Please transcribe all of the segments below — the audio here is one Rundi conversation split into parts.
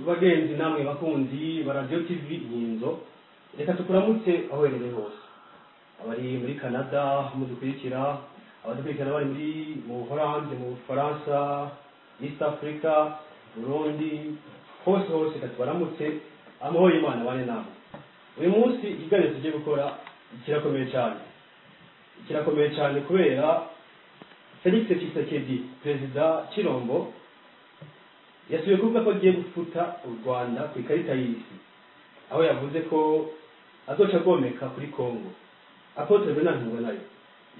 Bagenzi namwe bakunzi ba Radio TV Inkinzo, reka tukuramutse aho uherereye hose, abari muri Canada mudukurikira, abadukurikirana bari muri mu Buholandi, mu Bufaransa, East Africa, Burundi, hose hose, reka tubaramutse. Amahoro y'Imana bane namwe. Uyu munsi ikiganiro tugiye gukora kirakomeye cyane, kirakomeye cyane kubera Felix Tshisekedi, perezida Chilombo, yasubiye kuvuga ko agiye gufuta u Rwanda ku ikarita y'isi, aho yavuze ko azoca agomeka kuri Congo. Apôtre Bernard Ntungwanayo,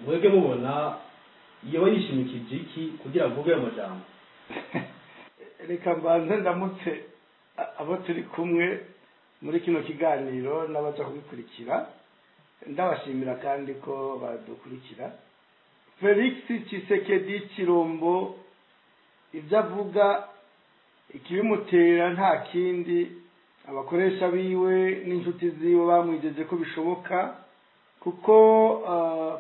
mwebwe mubona yoba yishimikije iki kugira avuge ayo majambo? Reka mbanze ndamutse abo turi kumwe muri kino kiganiro n'abaza kubikurikira, ndabashimira kandi ko badukurikira. Felix Tshisekedi Chilombo, ibyo avuga ikibimutera nta kindi, abakoresha biwe n'inshuti ziwe bamwijeje ko bishoboka, kuko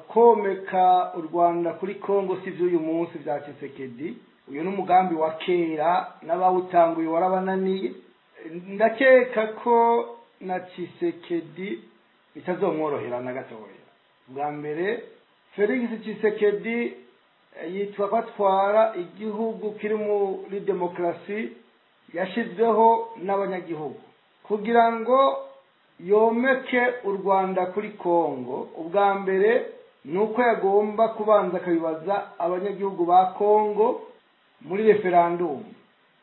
komeka u Rwanda kuri Congo si iby'uyu munsi bya Tshisekedi. Uyu ni umugambi wa kera, n'abawutanguye warabananiye. Ndakeka ko na Tshisekedi bitazomworohera na gatoya. Bwa mbere, Felix Tshisekedi yitwa ko atwara igihugu kiri muri demokarasi yashyizweho n'abanyagihugu. Kugira ngo yomeke u Rwanda kuri Congo, ubwa mbere ni uko yagomba kubanza akabibaza abanyagihugu ba Congo muri referandumu,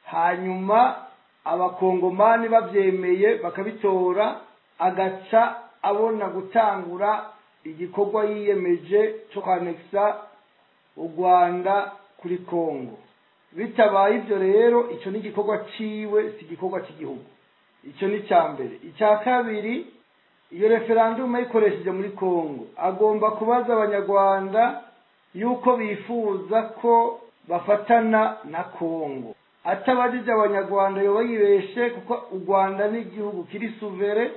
hanyuma Abakongomani babyemeye bakabitora, agaca abona gutangura igikorwa yiyemeje cyo kwanekisa u Rwanda kuri Congo. Bitabaye ibyo rero, icyo ni igikorwa ciwe, si igikorwa cy'igihugu. Icyo ni icya mbere. Icya kabiri, iyo referandumu ayikoresheje muri Congo, agomba kubaza Abanyarwanda yuko bifuza ko bafatana na Congo. Atabajije Abanyarwanda yoba yibeshe, kuko u Rwanda ni igihugu kiri souverain,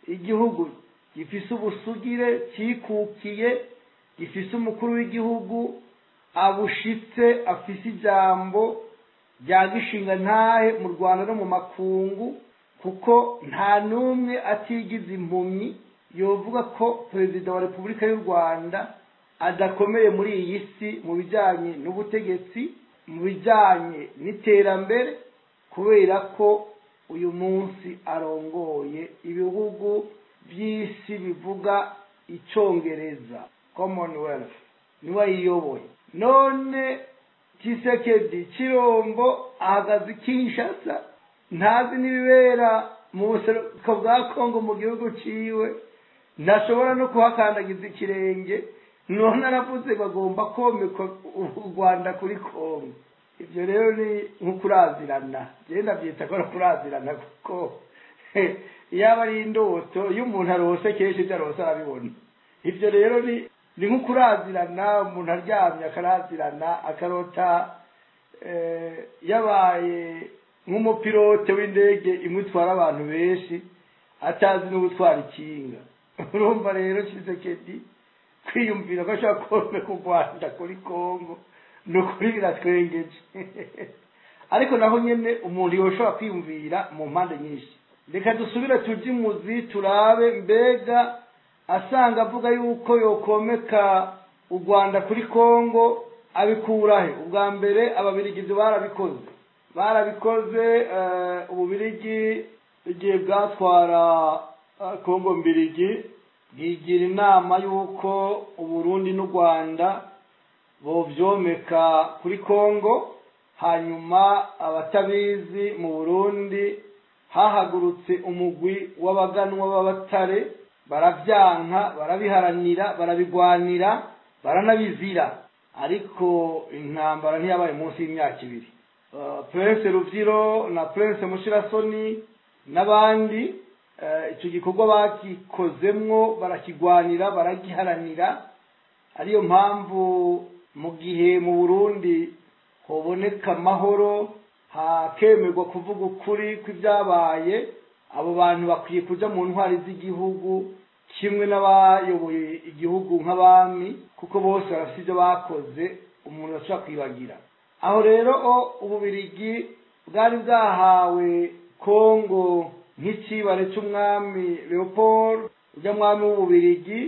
igihugu gifise ubusugire, cikukiye, gifise umukuru w'igihugu abushitse, afise ijambo rya gishinga ntahe mu Rwanda no mu makungu, kuko nta n'umwe atigize impumyi yovuga ko perezida wa Repubulika y'u Rwanda adakomeye muri iyi si mu bijyanye n'ubutegetsi, mu bijyanye n'iterambere, kubera ko uyu munsi arongoye ibihugu by'isi bivuga Icyongereza, Commonwealth, niwe ayiyoboye. None Tshisekedi Chilombo ahagaze i Kinshasa, ntazi n'ibibera mu buseruko bwa Kongo mu gihugu ciwe, ntashobora no kuhakandagiza ikirenge. None aravuze bagomba komekwa u Rwanda kuri Kongo. Ibyo rero ni nko kurazirana, genda byita ko ari kurazirana, kuko yaba ari indoto, iyo umuntu arose kenshi ibyo arose arabibona. Ibyo rero ni nko kurazirana, umuntu aryamye akarazirana, akarota yabaye nk'umupilote w'indege imwe itwara abantu benshi, atazi no gutwara ikinga. Urumva rero, Tshisekedi kwiyumvira ko ashobora komeka u Rwanda kuri Kongo, ni ukuri biratwengeje. Ariko naho nyene umuntu yoshobora kwiyumvira mu mpande nyinshi. Reka dusubire tujye imuzi, turabe mbega asanga avuga yuko yokomeka u Rwanda kuri Kongo abikurahe? Ubwa mbere, Ababirigizi barabikoze, barabikoze. Ububirigi igihe bwatwara Kongo Mbirigi, bwigira inama y'uko Uburundi n'u Rwanda bovyomeka kuri Kongo. Hanyuma abatabizi, mu Burundi hahagurutse umugwi w'abaganwa b'abatare, baravyanka, barabiharanira, barabigwanira, baranabizira, ariko intambara ntiyabaye munsi y'imyaka 2. Prince Ruvyiro na Prince Mushirasoni n'abandi, icyo gikorwa bagikozemwo, barakigwanira, baragiharanira. Ariyo mpamvu mu gihe mu Burundi hoboneka amahoro, hakemerwa kuvuga ukuri kw'ibyabaye, abo bantu bakwiye kuja mu ntwari z'igihugu kimwe n'abayoboye igihugu nk'abami, kuko bose barafite ibyo bakoze umuntu ashobora kwibagira. Aho rero Ububirigi bwari bwahawe Kongo nk'icibare c'umwami Leopold, ujya mwami w'Ububirigi,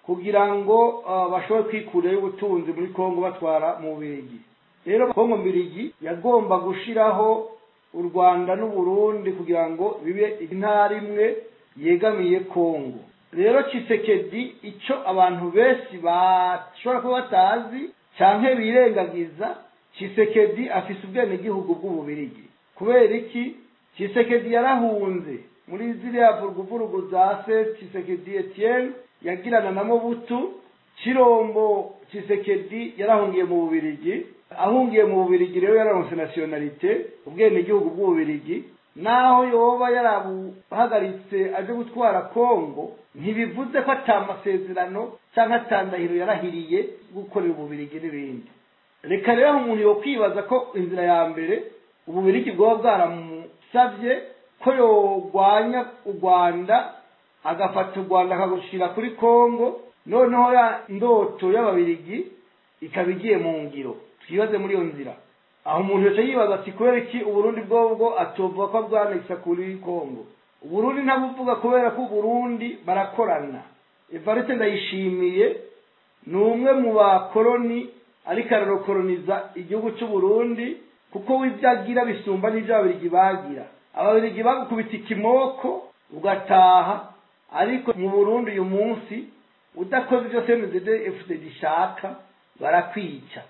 kugira ngo bashobore kwikurayo ubutunzi muri Kongo batwara mu Bubirigi. Rero Kongo Mbirigi yagomba gushiraho u Rwanda n'Uburundi kugira ngo bibe intara imwe yegamiye Kongo. Rero Tshisekedi, ico abantu benshi bashobora kuba batazi canke birengagiza, Tshisekedi afise ubwenegihugu bw'Ububirigi. Kubera iki? Tshisekedi yarahunze muri ziriya vuruguvurugu za se Tshisekedi Etienne yagirana na Mobutu. Tshilombo Tshisekedi yarahungiye mu Bubirigi. Ahungiye mu Bubirigi rero yararonse nationalité, ubwenegihugu bw'Ububirigi. Naho yoba yarabuhagaritse aje gutwara Kongo, ntibivuze ko ata masezerano cyangwa atandahiro yarahiriye gukorera Ububirigi n'ibindi. Reka rero umuntu yokwibaza ko inzira ya mbere Ububirigi bwoba bwaramusabye ko yorwanya u Rwanda, agafata u Rwanda akagushira kuri Kongo, noneho ya ndoto y'Ababirigi ikaba igiye mu ngiro. Twibaze muri iyo nzira. Aho umuntu yoca yibaza ati: kubera iki Uburundi bwobwo atovuga ko bwanekisa kuri Kongo? Uburundi ntabuvuga kubera ko Uburundi barakorana. Evariste Ndayishimiye ni umwe mu bakoroni, ariko ararokoroniza igihugu cy'Uburundi, kuko ibyo agira bisumba n'ibyo Ababirigi bagira. Ababirigi bagukubita ikimoko ugataha, ariko mu Burundi uyu munsi udakoze ibyo CNDD FDD ishaka barakwica.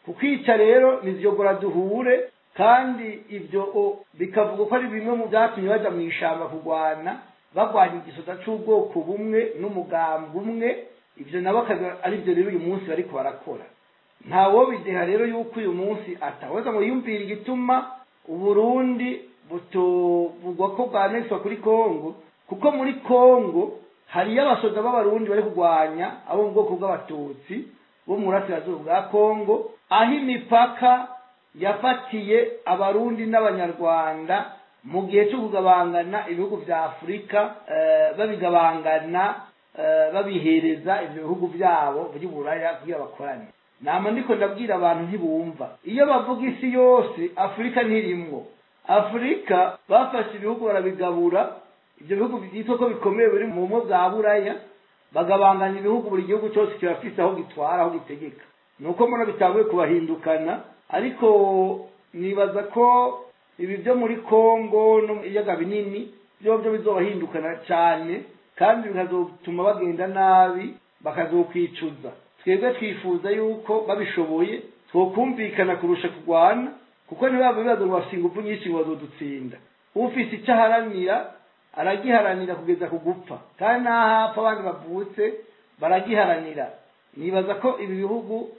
Kukwica rero nivyogora duhure, kandi ibyo bikavuga ko ari bimwe mu byatumye baja mu ishamba kurwana, barwanya igisoda c'ubwoko bumwe n'umugambi umwe. Ibyo nabo akaba ari byo rero uyu munsi bariko barakora. Ntawo bideha rero yuko uyu munsi ataweza ngo yumvire igituma Uburundi butovugwa ko bwanexwa kuri Kongo, kuko muri Kongo hariyo abasoda b'Abarundi bari kurwanya abo mu bwoko bw'Abatutsi bo mu burasirazuba bwa Kongo, aho imipaka yafatiye Abarundi n'Abanyarwanda mu gihe cyo kugabangana ibihugu vya Afurika, babigabangana, babihereza ivyo bihugu vyabo by'Uburaya kugira bakorane. Nama ndiko ndabwira abantu ntibumva iyo bavuga isi yose, Afurika ntirimwo. Afurika bafashe ibihugu barabigabura, ibyo bihugu byitwa ko bikomeye biri mu bumwe bwa Buraya, bagabanganya ibihugu, buri gihugu cyose kirafise aho gitwara, aho gitegeka. Nuko mbona bitanguye kubahindukana, ariko nibaza ko ibi byo muri Kongo no mu biyaga binini byo bizobahindukana cyane, kandi bikazotuma bagenda nabi, bakazokwicuza. Twebwe twifuza yuko babishoboye twokumvikana kurusha kurwana, kuko ntibaba bibazo ngo bafise ingufu nyinshi ngo bazodutsinda. Ufise icyo aharanira aragiharanira kugeza ku gupfa, kandi n'aho hapfa abandi bavutse baragiharanira. Nibaza ko ibi bihugu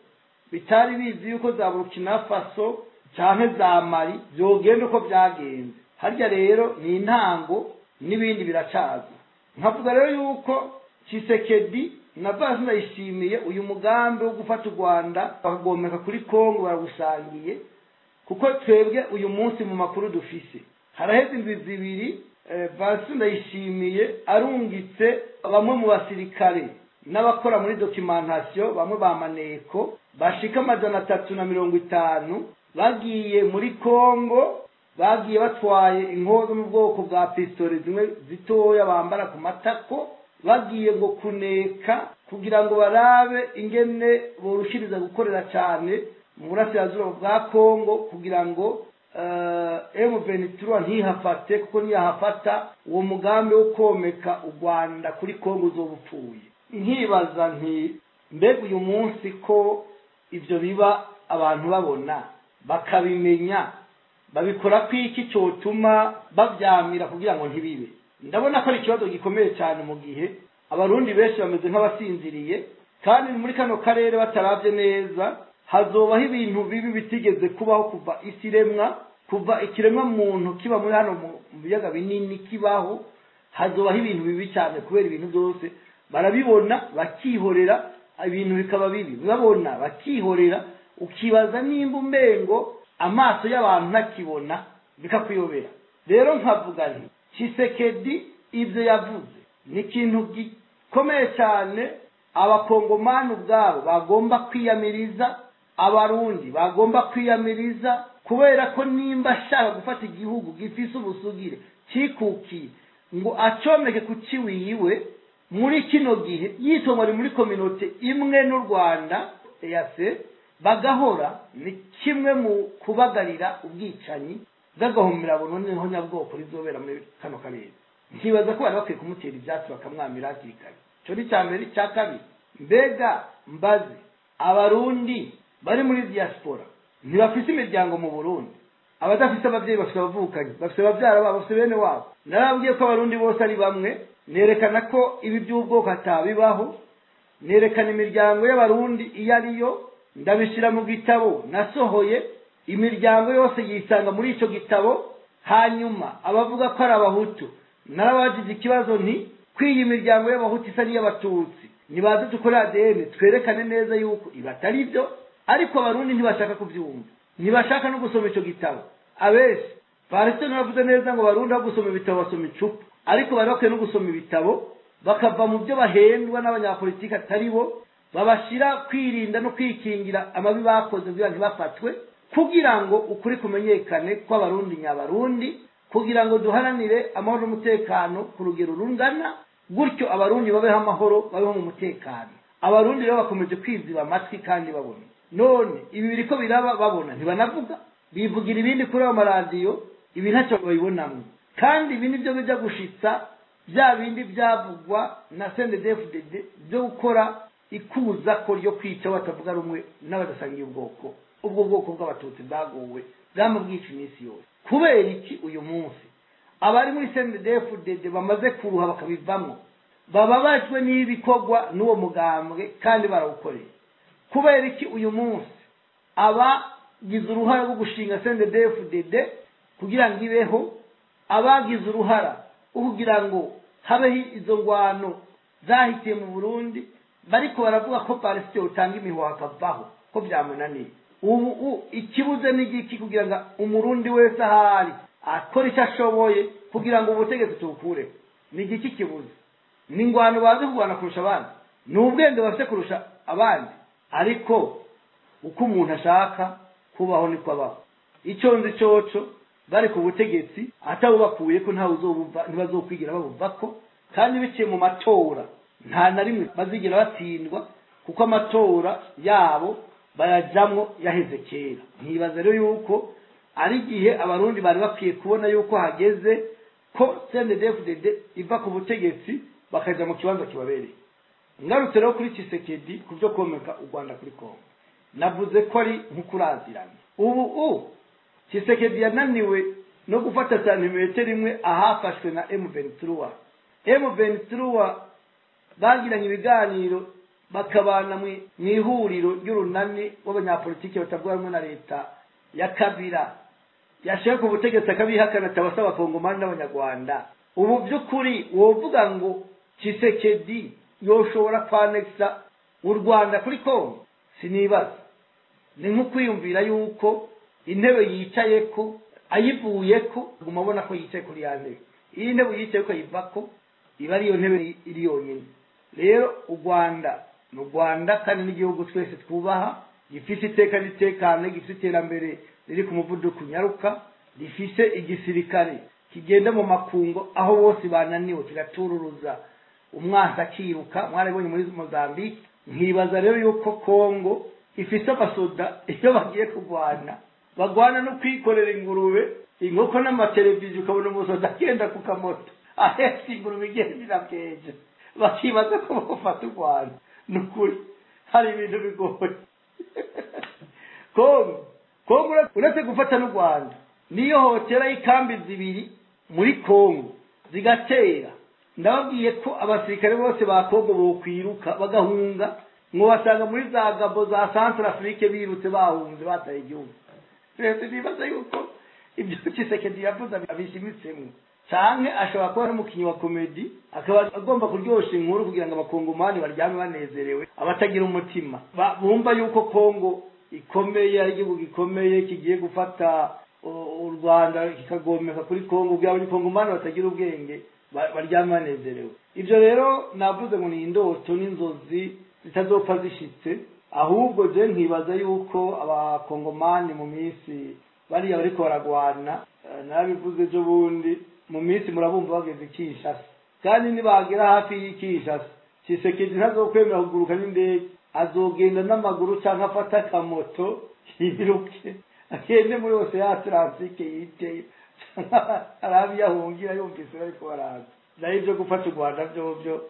bitari bizi yuko za Burkina Faso canke za Mali vyogenda uko vyagenze. Harya rero ni intango, n'ibindi biracaza. Nkavuga rero yuko Tshisekedi na Basi Ndayishimiye uyu mugambi wo gufata u Rwanda bakagomeka kuri Kongo barawusangiye, kuko twebwe uyu munsi mu makuru dufise haraheze indwi 2 Basi Ndayishimiye arungitse bamwe mu basirikare n'abakora muri documentation, bamwe ba maneko bashika 350, bagiye muri Kongo, bagiye batwaye inkozo mu bwoko bwa pistole zimwe zitoya bambara ku matako, bagiye ngo kuneka kugira ngo barabe ingene borushiriza gukorera cyane mu burasirazuba bwa Kongo, kugira ngo M23 ntihafate, kuko niyahafata uwo mugambi wo komeka u Rwanda kuri Kongo uzobupfuye. Nkibaza nti mbega uyu munsi ko ivyo biba abantu babona bakabimenya, babikora kwiki cotuma bavyamira kugira ngo ntibibe? Ndabona ko ari ikibazo gikomeye cyane mu gihe Abarundi benshi bameze nk'abasinziriye, kandi muri kano karere bataravye neza hazobaho ibintu bibi bitigeze kubaho kuva isi iremwa, kuva ikiremwa muntu kiba muri hano mu biyaga binini kibaho. Hazobaho ibintu bibi cyane, kubera ibintu byose barabibona bakihorera, ibintu bikaba bibi babona bakihorera, ukibaza nimba umengo amaso y'abantu ntakibona, bikakuyobera. Rero nkavuga nti Tshisekedi ibyo yavuze ni ikintu gikomeye cyane, Abakongomani ubwabo bagomba kwiyamiriza, Abarundi bagomba kwiyamiriza, kubera ko nimba ashaka gufata igihugu gifise ubusugire cikukiye ngo acomeke ku ciwiwe muri kino gihe yitwa ari muri communauté imwe n'u Rwanda EAC, bagahora ni kimwe mu kubagarira ubwicanyi bw'agahomera noneho nyabwoko rizobera muri kano karere. Nkibaza ko bari bakwiye kumutera ibyatsi bakamwamira hakiri kare. Icyo ni icya mbere. Icya kabiri, mbega mbaze, Abarundi bari muri diaspora ntibafise imiryango mu Burundi? Abadafise abavyeyi bafise abavukanyi, bafise abavyara babo, bafise bene wabo. Narabwiye ko Abarundi bose ari bamwe, nerekana ko ibi by'ubwoko atabibaho, nerekana imiryango y'Abarundi iyo ariyo, ndabishyira mu gitabo nasohoye, imiryango yose yisanga muri ico gitabo. Hanyuma abavuga ko ari Abahutu narabajije ikibazo nti kwiyi miryango y'Abahutu isa n'iy'Abatutsi, nibaze dukore ADN twerekane neza yuko ibi atari byo. Ariko Abarundi ntibashaka kubyumva, ntibashaka no gusoma ico gitabo. Abenshi Parisito naravuze neza ngo Abarundi aho gusoma ibitabo basoma icupa, ariko bari bakwiye no gusoma ibitabo bakava mu byo bahendwa n'abanyapolitiki atari bo babashira kwirinda no kwikingira amabi bakoze kugira ntibafatwe, kugira ngo ukuri kumenyekane kw'Abarundi nyabarundi, kugira ngo duharanire amahoro n'umutekano ku rugero rungana gutyo, Abarundi babeho amahoro, babeho mu mutekano. Abarundi rero bakomeje kwiziba amatwi kandi babona. None ibi biriko biraba babona, ntibanavuga, bivugira ibindi kuri ayo maradiyo, ibi ntacyo babibonamwo. Kandi ibi nibyo bijya gushitsa bya bindi byavugwa na CNDD-FDD byo gukora ikuza ko ryo kwica batavuga rumwe n'abadasangiye ubwoko, ubwo bwoko bw'Abatutsi bwagowe bwama bwica iminsi yose. Kubera iki uyu munsi abari muri CNDD-FDD bamaze kuruha bakabivamwo, bababajwe n'ibikorwa n'uwo mugambwe kandi barawukoreye? Kubera iki uyu munsi abagize uruhara rwo gushinga CNDD-FDD kugira ngo ibeho, abagize uruhara rwo kugira ngo habeho izo ngwano zahitiye mu Burundi, bariko baravuga ko Palestine utanga imihoho akavaho ko byamunaniye? Ubu ikibuze n'igiki kugira ngo Umurundi wese ahari akora icyo ashoboye kugira ngo ubutegetsi tubukureho? Ni igiki kibuze? Ni ingwano bazi kurwana kurusha abandi? Ni ubwenge bafite kurusha abandi? Ariko uko umuntu ashaka kubaho niko abaho. Icyo nzi coco, bari ku butegetsi atabubakuye ko ntawe uzobuva, ntibazokwigira babuvako, kandi biciye mu matora nta na rimwe bazigera batsindwa, kuko amatora yabo bayajamwo yaheze kera. Nkibaza rero yuko ari igihe Abarundi bari bakwiye kubona yuko hageze ko CNDD-FDD iva ku butegetsi bakaja mu kibanza kibabereye. Ngarutse rero kuri Tshisekedi, ku byo komeka u Rwanda kuri Kongo, navuze ko ari nk'ukurazirana. Ubu Tshisekedi yananiwe no gufata santimetero imwe ahafashwe na M23. M23 bagiranye ibiganiro, bakabana mu ihuriro ry'urunani w'abanyapolitiki batavuga rumwe na leta ya Kabila, yashaka ku butegetsi akabihakana, atabasaba Abakongomani n'Abanyarwanda. Ubu by'ukuri wovuga ngo Tshisekedi yoshobora kwanekisa u Rwanda kuri Kongo? Sinibaza. Ni nko kwiyumvira yuko intebe yicayeko ayivuyeko guma abona ko yicaye kuri ya ntebe. Iyi ntebe yicayeko ayivako, iba ariyo ntebe iri yonyine. Rero u Rwanda ni u Rwanda, kandi n'igihugu twese twubaha, gifise iteka n'itekane, gifise iterambere riri ku muvuduko unyaruka, rifise igisirikare kigenda mu makungo aho bose bananiwe kigatururuza umwansi akiruka, mwarabibonye muri Mozambique. Nkibaza rero yuko Kongo ifise abasoda, iyo bagiye kurwana bagwana no kwikorera ingurube, inkoko n'amateleviziyo, ukabona umusoda agenda ku kamoto ahetse ingurube igenda irakeje, bakibaza ko bafata u Rwanda. Ni ukuri hari ibintu bigoye. Kongo uretse gufata n'u Rwanda, niyo hotera y'ikambi zibiri muri Kongo zigatera, ndababwiye ko abasirikare bose ba Kongo bokwiruka bagahunga, ngo basanga muri za Gabo, za Centrafrique, birutse bahunze bataye igihugu. Rero nibaza yuko ibyo Tshisekedi yavuze abishimitsemwo, canke ashobora kuba ari umukinyi wa comédie, akaba agomba kuryosha inkuru kugira ngo Abakongomani baryame banezerewe, abatagira umutima bumva yuko Kongo ikomeye, ari igihugu gikomeye kigiye gufata u Rwanda kikagomeka kuri Kongo, kugira Abakongomani batagira ubwenge baryame banezerewe. Ibyo rero navuze ngo ni indoto n'inzozi zitazopfa zishitse. Ahubwo je nkibaza yuko abakongomani mu minsi bariya bariko baragwana, narabivuze ejo bundi, mu minsi murabumva bageze Kinshasa, kandi nibagera hafi y'Kinshasa Tshisekedi ntazokwemera kuguruka n'indege, azogenda n'amaguru canke afate akamoto yiruke agende muri Océan Atlantique yiteyo, arabe iyo ahungira yumvise bariko baraza. Nayo ivyo gufata u Rwanda vyovyo,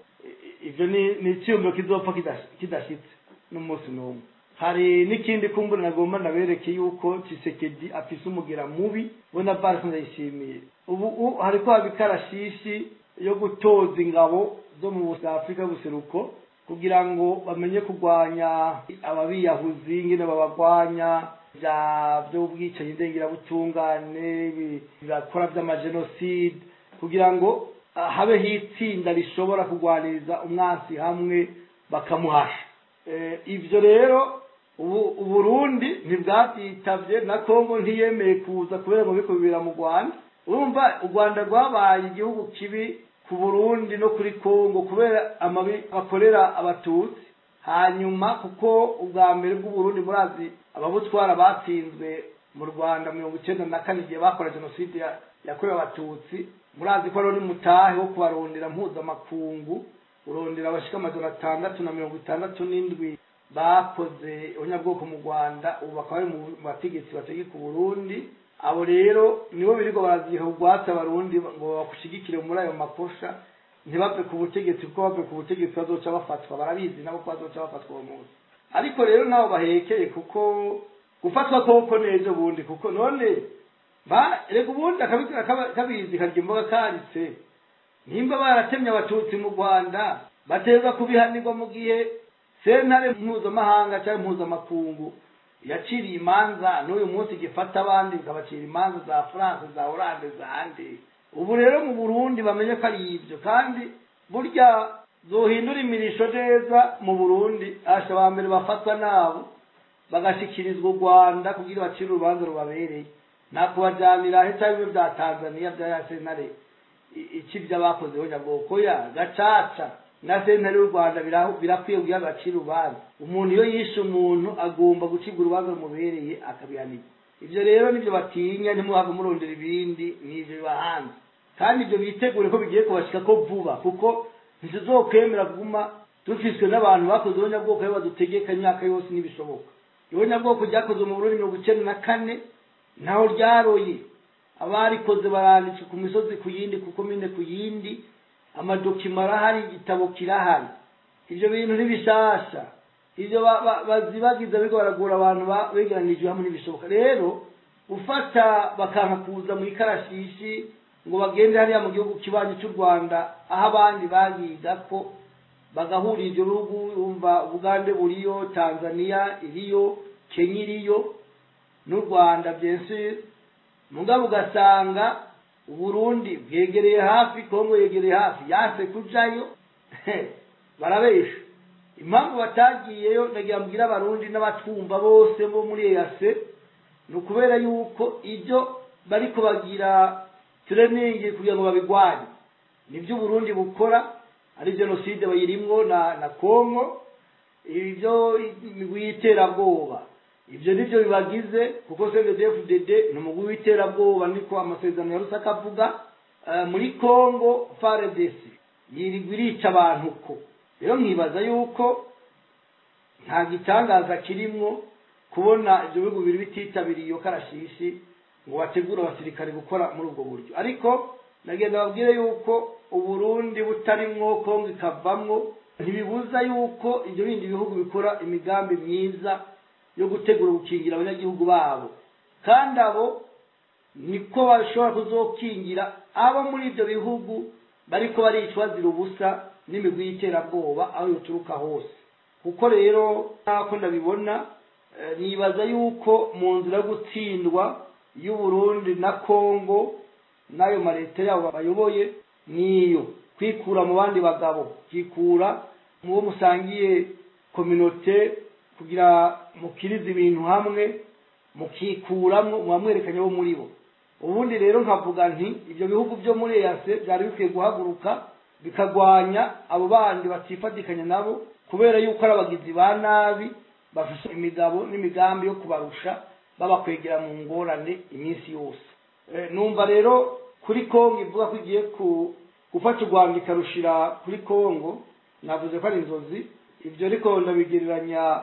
ivyo ni iciyumviro kizopfa kidashitse n'umunsi n'umwe. Hari n'ikindi kumbura nagomba nabereke, yuko Tshisekedi afise umugera mubi we na Varisi Ndayishimiye. Ubu hariko haba ikarashishi yo gutoza ingabo zo mu Afurika y'ubuseruko kugira ngo bamenye kurwanya ababiyahuzi, ingene babagwanya vya vy'ubwicanyi ndengerabutungane bakora vy'amajenoside, kugira ngo habeho itsinda rishobora kurwaniriza umwansi hamwe bakamuhasha. Ivyo rero ubu Uburundi ntibwavyitavye, na Kongo ntiyemeye kuza kubera ngo biriko bibera mu Rwanda. Urumva u Rwanda rwabaye igihugu kibi ku Burundi no kuri Kongo kubera amabi bakorera abatutsi. Hanyuma kuko ubwa mbere bw'Uburundi murazi ababutwara batsinzwe mu Rwanda 94 igihe bakora jenoside yakorewe abatutsi, murazi ko ari mutahe wo kubarondera mpuzamakungu, urondera abashika 667 bakoze abanyabwoko mu Rwanda, ubu bakaba bari mu bategetsi bategeka Uburundi. Abo rero nibo biriko baraziha urwatsi abarundi ngo bakushigikire muri ayo makosha, ntibave ku butegetsi, kuko bave ku butegetsi bazoca bafatwa, barabizi nabo ko bazoca bafatwa uwo munsi. Ariko rero nabo bahekeye kuko gufatwa koko n'ejo bundi, kuko none reka ubundi akabizi karya imboga karitse. Nimba baratemye abatutsi mu Rwanda bateza kubihanirwa mu gihe sentare mpuzamahanga cyangwa mpuzamakungu yaciriye imanza, n'uyu munsi gifata abandi ikabacira imanza za France, za Hollande, za ande. Ubu rero mu Burundi bamenye ko ari ibyo, kandi burya zohindura imirisho neza mu Burundi, asha ba mbere bafatwa nabo bagashikirizwa u Rwanda kugira bacire urubanza rubabereye, nta kubajyanira aho cyangwa ibyo bya Tanzania bya ya sentare iki by'abakoze nyabwoko ya gacaca na sentare y'u Rwanda birakwiye kugira bacire urubanza. Umuntu iyo yishe umuntu agomba gucibwa urubanza rumubereye akabihanirwa. Ibyo rero nibyo batinya, ntimuhave murondera ibindi, n'ivyo bibahanze. Kandi ibyo bitegure ko bigiye kubashika ko vuba, kuko ntituzokwemera kuguma dufiswe n'abantu bakoze abanyabwoko iyo badutegeka imyaka yose, ntibishoboka. Ibonyabwoko ryakozwe mu Burundi 94 ntaho ryaroye, abarikoze baranditswe ku misozi ku yindi, ku komine ku yindi, amadokima arahari, igitabo kirahari. Ivyo bintu ntibishasha, ivyo bazibagiza biriko baragora abantu begeranijwe hamwe ntibishoboka. Rero ufata bakanka kuza mu ikarashishi ngo bagende hariya mu gihugu kibanyi cy'u Rwanda aho abandi bagiga ko bagahurira ivyo bihugu, umva Ubugande buriyo, Tanzania iriyo, Kenya iriyo n'u Rwanda bien sûr. Mugabo ugasanga Uburundi bwegereye hafi, Kongo yegereye hafi, yanse kujayo barabesha. Impamvu batagiyeyo ndagira mbwira abarundi n'abatwumva bose bo muri EAC, ni ukubera yuko ibyo bariko bagira training kugira ngo babigwanye nibyo Uburundi bukora, ari jenoside bayirimwo na Kongo, ibyo imigwi y'iterabwoba, ibyo nibyo bibagize, kuko CNDD-FDD ni umugwi w'iterabwoba, niko amasezerano ya Lusaka avuga. Muri Kongo FARDC yirirwa irica abantu ko rero nkibaza yuko nta gitangaza kirimwo kubona ibyo bihugu bibiri bititabiriye iyo karashishi ngo bategure abasirikare gukora muri ubwo buryo. Ariko nagenda babwire yuko Uburundi butarimwo, Kongo ikavamwo, ntibibuza yuko ibyo bindi bihugu bikora imigambi myiza yo gutegura gukingira abanyagihugu babo, kandi abo niko bashobora kuzokingira abo muri ibyo bihugu bariko baricwa zira ubusa n'imigwi y'iterabwoba aho yoturuka hose. Kuko rero nk'uko ndabibona, nibaza yuko mu nzira yo gutsindwa y'Uburundi na Kongo n'ayo mareta yabo bayoboye, niyo kwikura mu bandi bagabo, kwikura mu bo musangiye kominote, kugira mukirize ibintu hamwe, mukikuramwo muba bo muri bo. Ubundi rero nkavuga nti ibyo bihugu byo muri EAC byari bikwiye guhaguruka bikagwanya abo bandi batifatikanya nabo, kubera yuko ari abagizi ba nabi Bafise imigabo n'imigambi yo kubarusha, babakwegera mu ngorane iminsi yose. Numva rero kuri Kongo ivuga ko igiye gufata u Rwanda ikarushira kuri Kongo, navuze ko ari inzozi. Ibyo ariko ndabigereranya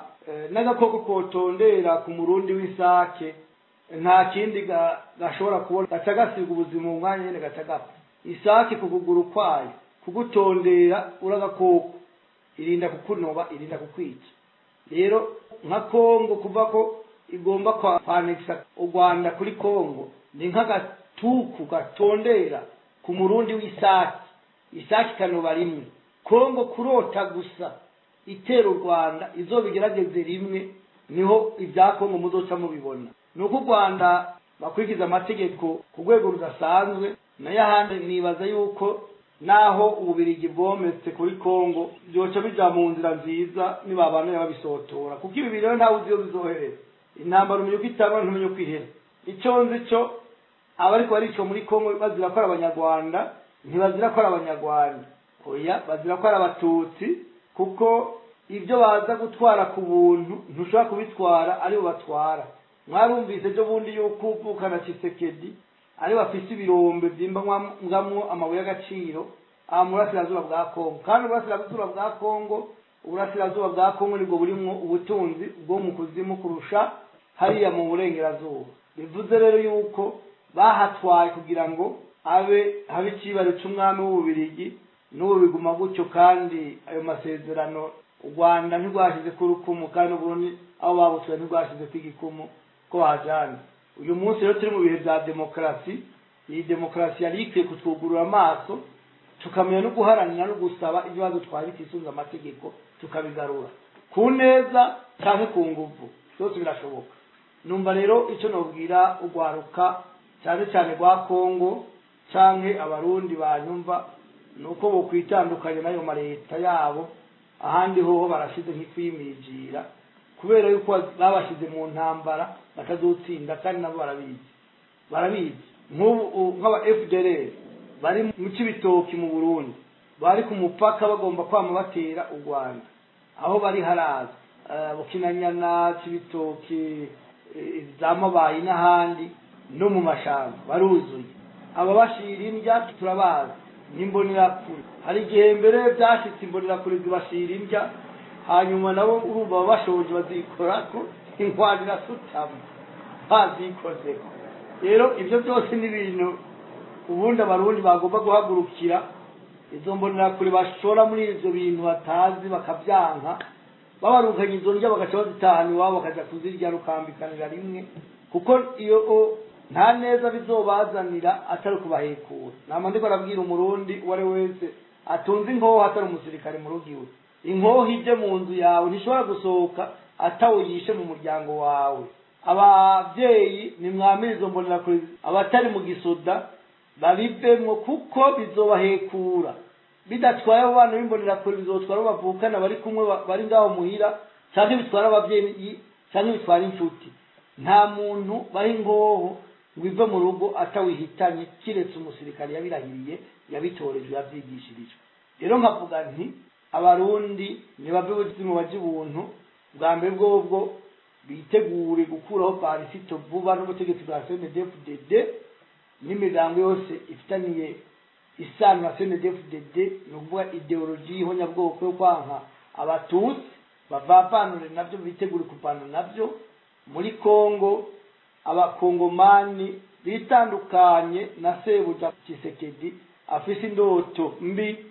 n'agakoko kotondera ku murundi w'isake, nta kindi gashobora kubona, gaca gasiga ubuzima mu mwanya nyene, gaca gapfa. Isake ku kuguru kwayo kugutondera uri agakoko, irinda kukunoba, irinda kukwica. Rero nka Kongo kuva ko igomba kwanekisa u Rwanda kuri Kongo, ni nk'agatuku gatondera ku murundi w'isake, isake ikanoba rimwe. Kongo kurota gusa itera u Rwanda, izobigerageze rimwe, niho ibya Kongo muzoca mubibona. Ni uko u Rwanda bakurikiza amategeko ku rwego rudasanzwe, nayo ahandi nibaza yuko naho Ububirigi bwometse kuri Kongo byoca bija mu nzira nziza nibabandanya babisotora, kuko ibi rero ntawe uzi iyo bizoherera. Intambara umenya uko itangwa, ntumenya uko ihera. Icyo nzi cyo, abariko baricwa muri Kongo bazira ko ari Abanyarwanda, ntibazira ko ari Abanyarwanda, oya, bazira ko ari Abatutsi, kuko ibyo baza gutwara ku buntu ntushobora kubitwara aribo batwara. Mwarumvise ejo bundi yuko uvukana Tshisekedi ari bafise ibirombe vyimbamwo amabuye y'agaciro aha mu burasirazuba bwa Kongo, kandi uburasirazuba bwa Kongo nibwo burimwo ubutunzi bwo mu kuzimu kurusha hariya mu burengerazuba. Bivuze rero yuko bahatwaye kugira ngo abe habe icibare c'umwami w'Ububirigi. N'ubu biguma gutyo, kandi ayo masezerano u Rwanda ntirwashize ku rukumu, kandi n'Uburundi aho babutuye ntirwashize ku igikumu ko bahajana. Uyu munsi rero turi mu bihe bya demokarasi. Iyi demokarasi yari ikwiye kutwugurura amaso, tukamenya no guharanira no gusaba ibibazo twari bitisunze amategeko, tukabigarura ku neza canke ku nguvu, byose birashoboka. Numva rero icyo nobwira urwaruka, cyane cyane rwa Kongo canke Abarundi banyumva, ni uko bokwitandukanya n'ayo maleta yabo. Ahandi hoho barashize nk'ifimijira, kubera yuko babashize mu ntambara batazotsinda, kandi nabo barabizi, barabizi. Nk'ubu nk'aba FDLR bari mu Cibitoki mu Burundi, bari ku mupaka, bagomba kwama batera u Rwanda. Aho bari haraza Bukinanyana, Cibitoki, za Mabayi n'ahandi no mu mashamba baruzuye. Ababashira indya turabazi, n'imbonerakure. Hari igihe mbere byashitse imbonerakure zibashira indya, hanyuma nabo urumva baba bashonje, bazikorako, inkwano irasutama bazikozeko. Rero ibyo byose ni ibintu ubundi Abarundi bagomba guhagurukira. Izo mbonerakure bashora muri ivyo bintu batazi bakavyanka, babarukanye izo ndya bagaca bazitahana iwabo, bakaja kuzirya rukambikanira rimwe, kuko iyo nta neza bizobazanira atari ukubahekura. Nama ndiko arabwira Umurundi uwo ari we wese atunze inkoho atari umusirikare mu rugo iwe: inkoho ije mu nzu yawe ntishobora gusohoka atawuyishe mu muryango wawe. Abavyeyi, nimwamire izo mbonerakure, abatari mu gisoda babivemwo, kuko bizobahekura. Bidatwaye abo bana b'imbonerakure, bizotwara abo bavukana bari kumwe, bari ngaho muhira, canke bitwara abavyeyi, canke bitwara inshuti. Nta muntu baha ingoho ngo ive mu rugo atawihitanye, kiretse umusirikare yabirahiriye, yabitorejwe, yavyigishirijwe. Rero nkavuga nti Abarundi ntibave ubuzima, baje ubuntu bwa mbere bwobwo, bitegure gukuraho Barisito vuba n'ubutegetsi bwa CNDD-FDD n'imiryango yose ifitaniye isano na CNDD-FDD, ni ukuvuga idéologie y'ihonyabwoko yo kwanka Abatutsi. Bavavanure nabyo, bitegure kuvana nabyo muri Kongo. Abakongomani bitandukanye na sebuja Tshisekedi afise indoto mbi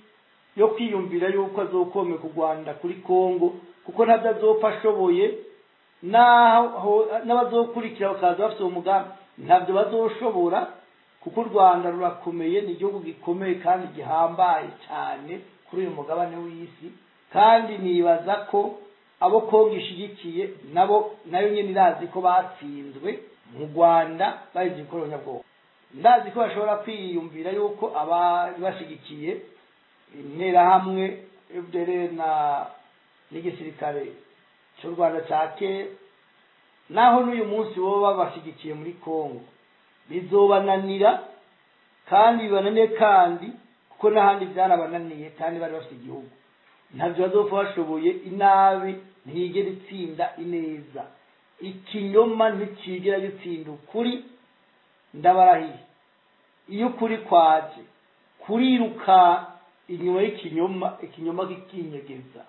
yo kwiyumvira yuko azokomeka u Rwanda kuri Kongo, kuko ntabyo azopfa ashoboye. Naho n'abazokurikira bakaza bafite uwo mugambi, ntabyo bazoshobora, kuko u Rwanda rurakomeye, ni igihugu gikomeye kandi gihambaye cyane kuri uyu mugabane w'isi. Kandi nibaza ko abo Kongo ishigikiye nabo nayo nyine irazi ko batsinzwe mu Rwanda bahize ibikoronyabwoko. Ndazi ko bashobora kwiyumvira yuko abari bashigikiye Interahamwe, FDLR na n'igisirikare cy'u Rwanda cya kera, naho n'uyu munsi bo babashigikiye muri Kongo, bizobananira, kandi bibananiye, kandi kuko n'ahandi byarabananiye kandi bari bafite igihugu. Ntabyo bazopfa bashoboye. Inabi ntiyigera itsinda ineza, ikinyoma ntikigera gitsinda ukuri. Ndabarahiye, iyo ukuri kwaje kuriruka inyuma y'ikinyoma, ikinyoma kikinyegeza.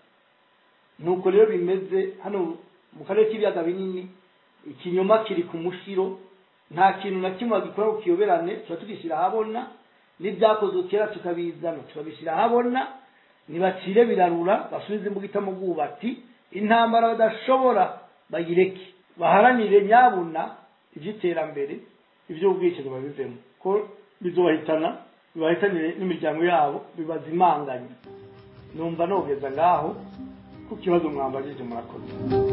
Nuko rero bimeze hano mu karere k'ibiyaga binini, ikinyoma kiri ku mushiro. Nta kintu na kimwe bagikora ngo kiyoberane, tuba tugishyira ahabona. N'ibyakozwe kera tukabizana, tukabishyira ahabona. Nibacire birarura, basubize imbugita mu bwubati. Intambara badashobora bayireke, baharanire nyabuna iby'iterambere, iby'ubwicanyi babivemo, ko bizobahitana, bibahitanire n'imiryango yabo, bibazimanganye. Numva nogeza ngaho ku kibazo mwambajije. Murakoze.